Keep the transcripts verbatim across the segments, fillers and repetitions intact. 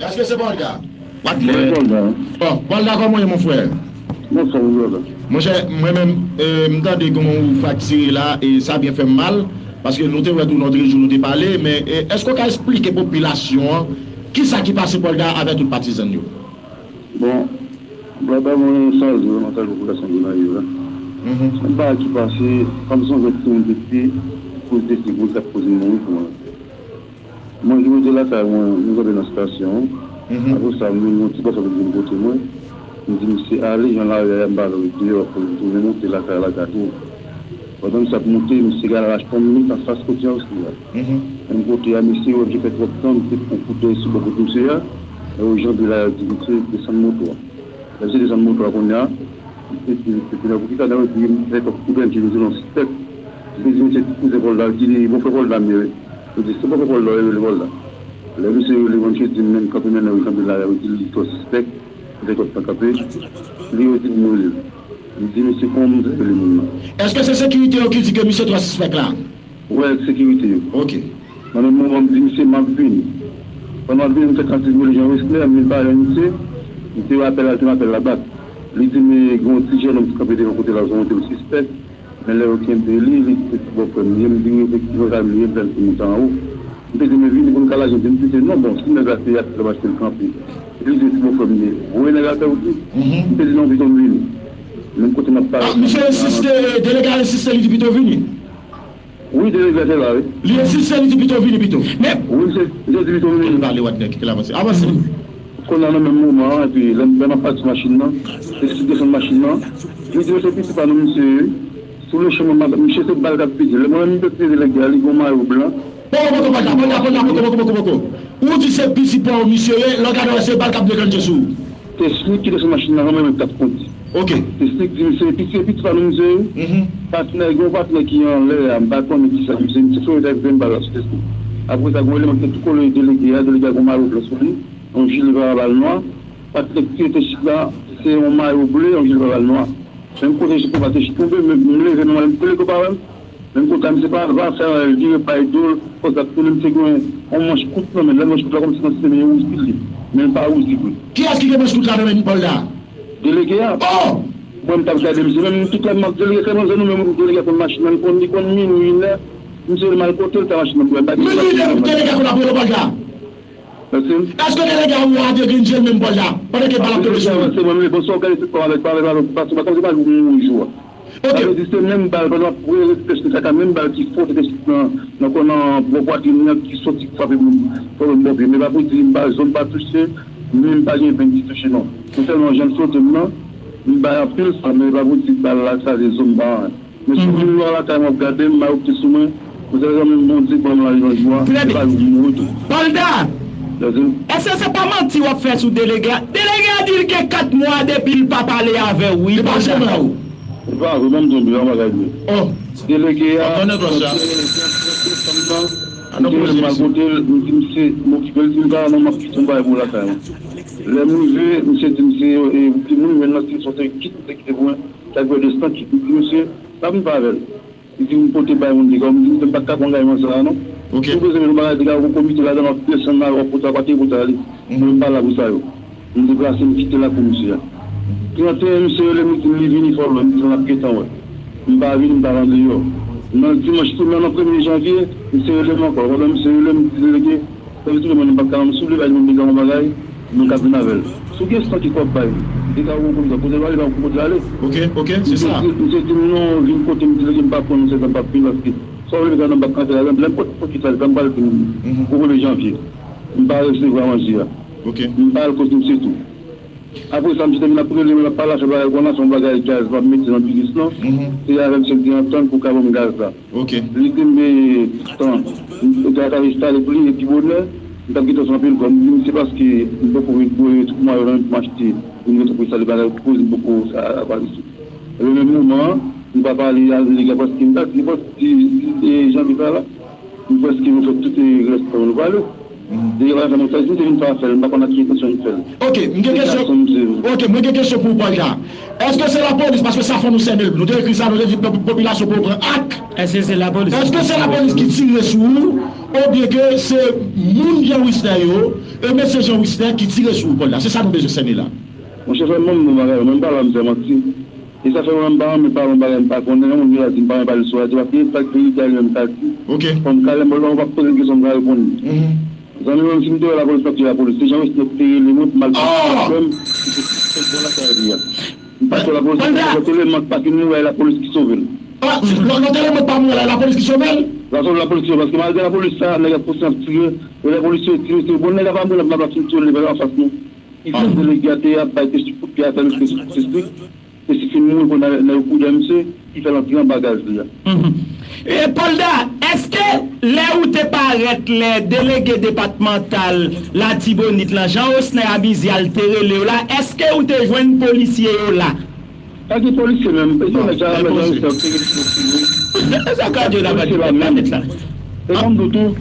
Èske se Pòlda? Wadlè. Pòlda. Bon, Pòlda, kòman w ye, mon frè? Monchè, mwen menm, e, m tande kòman ou fraktire la, e sa byen fè m mal, paske nou te wè tou lòt jou nou te pale, men, e, èske w ka esplike popilasyon an kisa ki pase Pòlda avèk tout patizan yo? Bon, Pòlda, mwen salye w, mwen salye popilasyon Gonayiv la. Mhm. Se yon bagay ki pase, sa m sonje ti moun piti, pou te se moun k ap koze mouri pou mwen. Mwen ki rete lakay mwen, nou kanpe nan estasyon an. Mhm. Apre sa, m jwenn yon ti bòfè ki vin kote mwen. M di misye ale, jan lari a, m pa vle ret deyò, pou l tounen monte lakay la gade w. Pandan misye ap monte, misye gade lach pran m met anfas kote an osi a. Mhm. Menm kote a, misye wè misye fè twòp tan, misye pran kout dèyè sou bò kot misye a, lè yo janbe la, yo di misye desann moto a. Lè misye desann moto a kounye a, misye di, misye di nan poukisa nèg yo di m fè kòk kou bènje, misye di non sispèk. Misye di misye ti kouzen Pòlda, ki di bòfè Pòlda m ye wi. Yo di se bòfè Pòlda, yo rele Pòlda. Lè misye rele mwen, misye di m menm kanpe mennen wi kanpe la, yo di li twò sispèk, li fè twòp tan kanpe. Li yo di m rele l. Li di misye kòman misye rele moun nan. Èske se sekirite yo ki di ke misye twò sispèk la? Wè, sekirite yo. Ok. Nan menm moman, m di misye, m ap vini. Pandan m ap vini, m fè tantativ rele Jean Wesner, men m pa jwenn misye. M te wè apèl la, l te nan apèl la bak. Li di m gen yon ti jennonm ki kanpe devan kote la, se yon kote l sispèk. Men lè yo kenbe li, li di se ti bòfrè m li ye. M di wi, efektivman, sa m li ye, m fè l te monte anwo. M te di, men vini pou n ka lage. M di misye, non, bon, si nèg la se atè l ap achte l kanpe, li di se ti bòfrè m li ye, voye nèg la fè wout li. Mhm. M te di, non, pito m vini. Menm kote m ap pale. Ah, misye ensiste, delege a ensiste, li di pito vini. Wi, delege a te la, wi. Li ensiste, li di pito vini pito. Men wi, misye, misye di pito vini. Pale, Wadner, kite l avanse. Avanse. Kounye a nan menm moman an, epi lè m, lè m ap pati machin nan, misye desann machin nan, li di se pitit pa nou misye ye. Sou le chemen, misye se bal k ap pete. Lè mwen menm m te tire delege a, li gen yon mayo blan. Poko, poko, poko, poko, poko, poko, poko. Ou di se pitit pa w misye ye, lè w gade w wè se bal k ap deklannche sou ou. Tesnik ki te sou machin nan, mwen menm k t ap kondi. Ok. Tesnik di misye, pitit, pitit pa nou misye ye. Mhm. Patnè, gen yon patnè ki anlè a, m pa konnen kisa misye, misye fè yon bal la sou Tesnik. Apre sa, gen yon eleman ki te tou kole delege a, delege a gen yon mayo blan sou li, yon jile pa bal nwa. Patnè ki tire Tesnik la, se yon mayo ble, yon jile pa bal nwa. Menm kote jip mwen pa te jip tonbe, men m leve nan mwen, m koule kou pa wè m. Menm kote a, misye pa, pa fè anyen, l vire bay do l, fòs ap tounen, misye gen yon manch kout nan men l, lè manch kout la kòmsi nan sistèm wouzi li, men l pa wouzi vre. Kiyès ki gen manch kout la nan men Pòlda? Delege a. Oh! Mwen, m t ap gade misye, menm tout lè m ap delege, se mwen, se nou menm, delege a konn machin nan, li konn, li konn minwi, inè, misye rele m al kote l, ta machin nan, m pa gen machin nan. Minwi, inè, delege a konn ap rele Pòlda. Èske delege a ou a degrenn je l menm Pòlda, pandan ke bal ap tonbe sou li? Se mwen menm, bon, sa w gade tout kòm avèk, avèk, avèk, paske m pa konn se pa jou m mouri jou a. Ok. Sa vle di se menm bal, pandan m ap rete Tesnik la, menm bal ki fwote Tesnik nan, nan kò nan bò pwatrin li an, ki soti frape m, frape m bò pye. Men pa pou di m pa, zòn pa touche, men m pa gen venn ki touche non. Se sèlman jan l fwote m nan, m bay anpil sa, men pa pou di bal la kraze zòn pa anyen. Men si w vin lwa lakay mwen ap gade m, mayo ki te sou mwen, mwen se zanmi m, Bondye ban m lavi nan jou a, se pa jou m mouri tou. Pòlda! Èske se pa manti w ap fè sou delege a? Delege a di l gen kat mwa depi l pa pale avè w, wi, Pòlda. Li pa janm la ou. Li pa vre, ban m di w yon bagay vre. Oh. Delege a, m te rele m al kote l, m di misye, m okipe l, di m pa non, m ap kite yon bagay pou w lakay mwen. Lè m rive, misye di m se, e, timoun mwen nan ti sòti kit, m te kite pou mwen. Sa k vle di san kit. M di misye, sa vin fè avè l? Li di m pote bay moun li kòm, m di misye m pa t ka pran angajman sa a non. Ok. Si w bezwen met yon bagay, degaje w, komite ladan, w ap desann la, w ap pote a, pa te pote ale. Mhm. Mwen m pa la pou sa yo. M deplase, m kite lakou misye a. Trannteyen, misye rele m, li di m li vini fò lwen, m di l n ap gentan wè. M pa vini, m t al andeyò. Nan dimanch, nan, nan premye janvye, misye rele m ankò. Pandan misye rele m, m di delege, sa vle di mwen, m pa ka, si w vle bay moun dega yon bagay, nou ka vin avè l. Si w gen san ki fò w bay, dega ou konn sa, kote l ale, pa kote l ale. Ok, ok, se sa. Misye di, misye di m non, vin kote m, m di delege m pa pran non, se sa m p ap vin, paske sa w vle m fè nan m p ap kanpe la, lè m pot pou ki sa, lè m pral vin pou premye janvye. M pa resevwa manje a. Ok. M pa al kote misye tou. Apre sa, misye te vin ap rele m, l ap pale afè bagay, konn afè yon bagay gaz m ap mete nan biznis lan. Mhm. Se avè misye m te antann pou ka ban m gaz la. Ok. Li di m, e, tan, m te ka instale pou li, e pi bonè, m t ap gentan sou anpil kòb. M di m, se paske m poko met bwè tout mwa yo nan men pou m achte, pou m gentan pou instale bagay, pou koze m poko sa, a, pa isit. E le menm moman an, m pa pale a nèg la paske m pa di, paske, e, janvye sa la, m prèske nou fè tout, e, rès tan nou pale. Depi la fè nou fè, si m te vin fè afè l, m pa konn ak ki entansyon m fè l. Ok, m gen kesyon. Ok, mwen gen kesyon pou w, Pòlda. Èske se lapolis? Paske sa fò nou sène l. Nou te ekri sa, nou te di pop-, popilasyon pou yo pran ak. Èske se lapolis? Èske se lapolis ki tire sou ou? Oubyen ke se moun Jan Wisner yo E mesye Jean Wisner ki tire sou ou, Paul la. Se sa nou bezwen sène la. Monchè, fè m yon bagay, mwen m pa la m fè manti. E sa fè mwen m pa renmen pale yon bagay m pa konnen, yon moun vin la di m pa renmen pale sou radyo, paske se sa k verite a li menm ka di. Ok. Fò m kale m, bon, w ap poze m kesyon, m ka reponn li. Mhm. Zanmi mwen, si m te wè lapolis, m t ap di lapolis. Se Jean Wisner ki te rele mwen pou m al pran pwoblèm, se bon lakay li a. M pa t wè lapolis, se lòt eleman k pa fin mouri a, e lapolis ki sove l. Ah, lòt eleman k pa mouri a, e lapolis ki sove l? Lapolis ki sove l, paske malgre lapolis sa, nèg ap kontinye ap tire, e lapolis yo tire, tire. Bon, nèg ap ap mouri, nèg ap fin tire, leve anfas nou. Li fè delege a te ap bay tèt kout pye atè, li fè sou kout sistik. E si fin mouri, konn nan yo koudè misye, ki fè l antre anba gaz li a. Mhm. E Polda, èske lè ou te parèt lè delege depatmantal Latibonit lan, Jean Osner Amizial te rele w la, èske ou te jwenn polisye yo la? Pa gen polisye menm. E se nèg sa la menm nan yo fè yo tire sou yo. Sa ka di la pa di la menm. E ban m di w tou,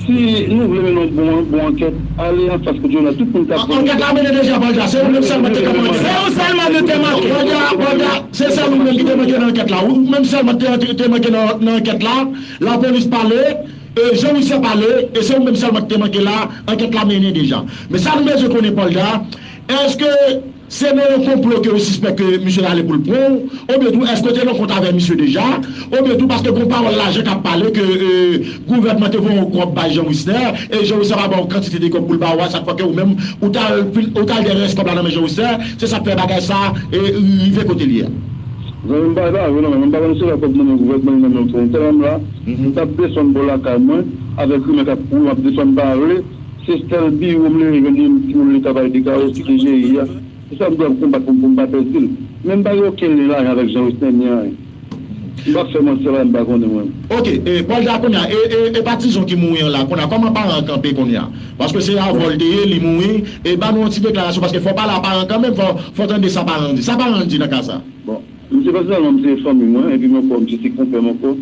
si nou vle mennen yon bon, bon ankèt, ale anfas kote yo la, tout moun k ap... An-, ankèt la mennen deja, Polda. Se ou menm sèlman ki te manke. Se ou sèlman nou te manke. Polda, Polda, se sèl ou menm ki te manke nan ankèt la. Ou menm sèlman te, te, te manke nan, nan ankèt la. Lapolis pale, e, Jean Wisner pale, e se ou menm sèlman ki te manke la. Ankèt la mennen deja. Men sa nou bezwen konnen, Polda, èske se nan yon konplo ke ou sispèk ke misye ale pou l pran w, oubyen tou èske w te nan kont avè misye deja, oubyen tou paske gon pawòl lajan k ap pale ke, e, gouvènman te voye yon kòb bay Jean Wisner, e Jean Wisner pa ba w kantite de kòb pou l ba w a, chak fwa ke ou menm, ou t al, ou t al dèyè rès kòb la nan men Jean Wisner, se sa k fè bagay sa, e, rive kote l ye a. Zanmi m, pa, pa vre non, men m pa konn si se la kòb nan men gouvènman, nan men otorite menm la. Mhm. M t ap desann bò lakay mwen, avèk rimè k ap kouri, m ap desann pa vre. Se sèl biwo m leve jwenn yon timoun leta bay de kawo ki te jere a. Se sa m dwe ap konbat pou, pou m pa pèdi l. Men m pa gen okenn lyen lajan avèk Jean Wesner ni anyen. M p ap fè manti, se bagay m pa konnen mwen. Ok, e, Paul Dard, kounye a, e, e, e patizon ki mouri an la, kounye a, kòman paran an kanpe kounye a? Paske se avè l te ye, li mouri, e ba nou yon ti deklarasyon, paske fò pale a paran kanmenm, fò, fò tande sa paran an di. Sa paran an di nan ka sa? Bon, misye pèsonèlman, misye se fanmi mwen, epi m ankò, misye se konpè m ankò.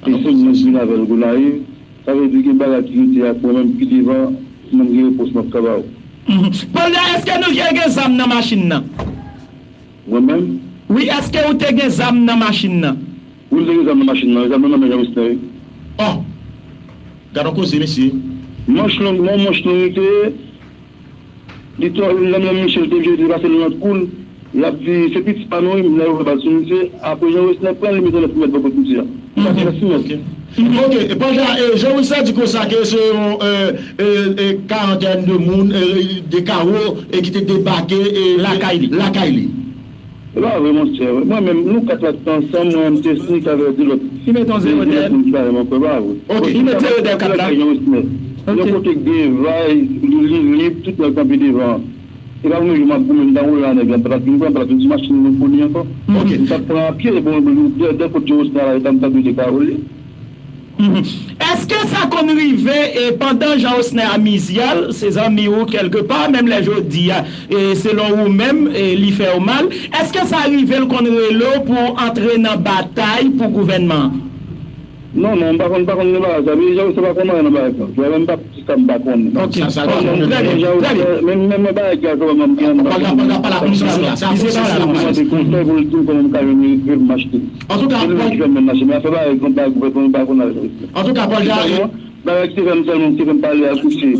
E se mwen ki vin avè l Gonayiv. Sa vle di gen bagay ki rete ak mwen menm pi devan, si mwen gen repons m ap ka ba ou. Mhm. Paul Dard, èske nou te gen zam nan machin nan? Mwen menm? Wi, èske ou te gen zam nan machin nan? Wi, m te gen zam nan machin nan. Zam nan nan men Jean Wesner, wi. Oh! Gad on koze, mesye. Manch long, yon manch long li te ye. Li twò, lè, lè Michel te vye, li pase nan lòt kou l, l ap di, se pitit pa nou, wi, lè yo fè bal sou misye, apre Jean Wesner pran l, li mete lòt mèt bò kot misye a. Li pa fè sou mèt. Ok. Ok, e pandan, e, Jean Wesner di konsa ke se yon, e, e, e, karantèn de moun, e, de kawo, e ki te debake, e, lakay li. Lakay li. Se pa vre, monchè. Mwen menm, nou kat la t ansanm, mwen menm, Tesnik avèk de lòt, de lòt moun ki pa renmen ankò, e pa vre. Ok. Ki met zewo dèyè kat la? Yon kote k gen vay, li, li lib, tout nèg kanpe devan. E pa mwen menm, m ap goumen, m ta woule a nèg la, m pa t ap vin pran, m pa t ap vin sou machin, m pou li ankò. Ok. M t ap pran a pye, e bon, de, de kote Wesner la, e ta m ta dwe dekawole. Mhm. Èske sa konn rive, e, pandan Jean Wesner Amizial, se zanmi w kèlkepa, menm lè jodi a, e, selon ou menm, e, li fè w mal, èske sa rive l konn rele w pou w antre nan batay pou gouvènman an? Non, non, m pa konn, m pa konn nan bagay sa. Men Jean Wesner pa konn anyen nan bagay sa. Mwen menm m p ap di sa m pa konnen. Ok. Sa, sa, trè byen, trè byen. Menm, menm nan bagay ki a zòm m gen ann. Pala, pala, pala, misye pa la, misye pa la. Mwen mande konsèy pou l di m kòman m ka jwenn yon rev m achte. Antouka, se li menm ki fè m menm achte. Men afè bagay, bagay gouvènman, m pa konn avèk misye. Antouka, Paul Dard, bagay ki te fè m sèlman, ki te fè m pale ak misye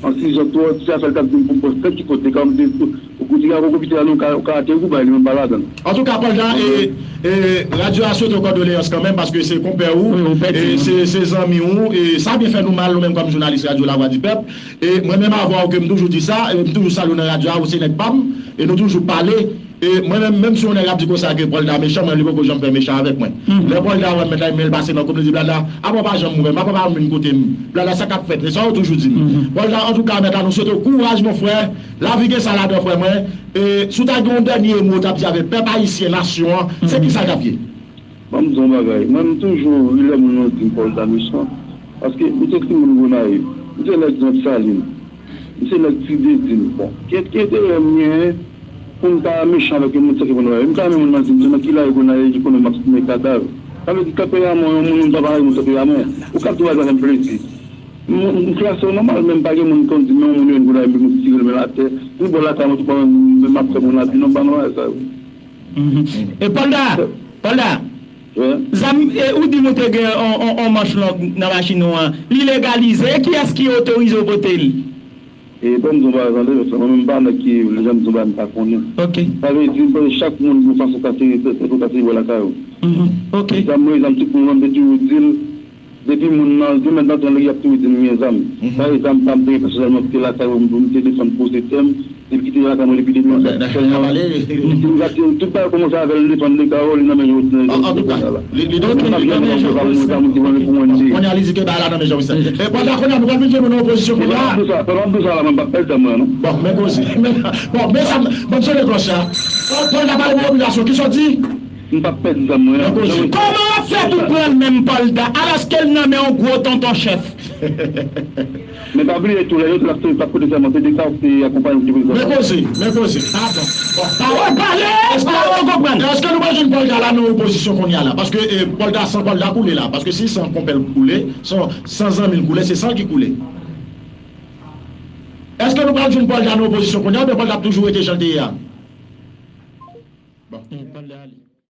an sizon twò, se afè l t ap di m pou m pran sèt ki kote, kòm te, ou koute a, ou koute a, non, ka, ka te gou bay li, men m pa ladan l. Antouka, Paul Dard, e, e, radyo a swete w kondoleyans kanmenm, paske se konpè ou, e, se, se zanmi ou, e sa byen fè nou mal, nou menm kòm jounalis Radyo Lavwadipèp. E mwen menm avè w ke m toujou di sa, e m toujou salye w nan radyo a, ou se nèg pa m, e nou toujou pale. E mwen menm, menm si yon nèg ap di konsa ke Paul Dard mechan, mwen li poko janm fè mechan avèk mwen. Mhm. Lè Paul Dard wè m mèt la, men l pase nan kòm li di, Blada, apa w pa janm ouvè m, apa w pa janm vin kote m, Blada, sa k ap fèt, e sa yo toujou di m. Mhm. Paul Dard, antouka, mèt la, nou swete w kouraj, mon frè, lavi gen sa ladan, frè mwen. E si w ta gen yon dènye mo w t ap di avèk pèp ayisyen, nasyon an, se kisa l t ap ye? Ban m di w yon bagay. Mwen, m toujou ri lè moun yo di m Paul Dard mechan. Paske m se timoun Gonayiv. M se nèg Zant Salin. M se nèg Ti Dedin. Bon, ki, ki enterè m genyen pou m ta mechan avèk yon moun sa ki Gonayiv? M ta renmen moun nan di m se nan ki lari Gonayiv ki konnen m ap simen kadav. Sa vle di tanperyaman yon moun, yon moun pa parèy moun tanperyaman w. Ou ka ap di w al pa fè m plezi. M, m klase w nòmal, men m pa gen moun ki konn di m yon moun yo vin Gonayiv, m tire l men l atè. Ni bò lakay mwen, tou pa m ap fè moun ap di non, m pa nan bagay sa yo. Mhm. E Paul Dard, Paul Dard, zam, e, ou di nou te gen on, on, on manch long nan machin ou an, li legalize, kiyès ki otorize w pote l? E ban m di w bagay tande, paske mwen menm m pa nèg ki vle janm di w bagay m pa konnen. Ok. Sa vle di, m panse chak moun gen yon fason kase tèt ou kase bò lakay ou. Mhm. Ok. Zam mwen, zam tout moun, mwen te toujou di l, depi moun nan, demen nan tan li ap toujou di m gen zam. Sa vle di, zam pa m te gen pèsonèlman, ki te lakay ou, m te defann poze tè m, depi ki te lakay mwen depi depi. Sèlman, m gate tout bagay kòmanse avè l, li defann li, Carole, li nan men Jovenel. Antouka, li li depi li nan men Jovenel. Kounye a li di ke bagay la nan men Jovenel. E pandan kounye a nou pral vin jwenn nou nan opozisyon kounye a. Fè m ap di sa, fè m ap di sa la, mwen p ap pèdi zam mwen non. Bon, men koze. Bon, men sa, ban m sonnen klòch la. Pòlda pale pou popilasyon, kisa w di? M p ap pèdi zam mwen. Kòman w ap fè pou pran menm Pòlda alòske l nan men yon gwo tonton chèf? Men pa bliye tou, lè yo di l ap koute sèman, se de sa w te akonpaye w ki prezan. Men koze, men koze. A bon. Bon, pawòl pale, pawòl konprann. Èske nou pa jwenn Pòlda la nan opozisyon kounye a la? Paske Pòlda, san Pòlda koule la. Paske si san konpè l koule, san zanmi l koule, se san l ki koule. Èske nou pral jwenn Pòlda nan opozisyon kounye a oubyen Pòlda ap toujou rete jan l te ye a? Bon. Pòlda ale.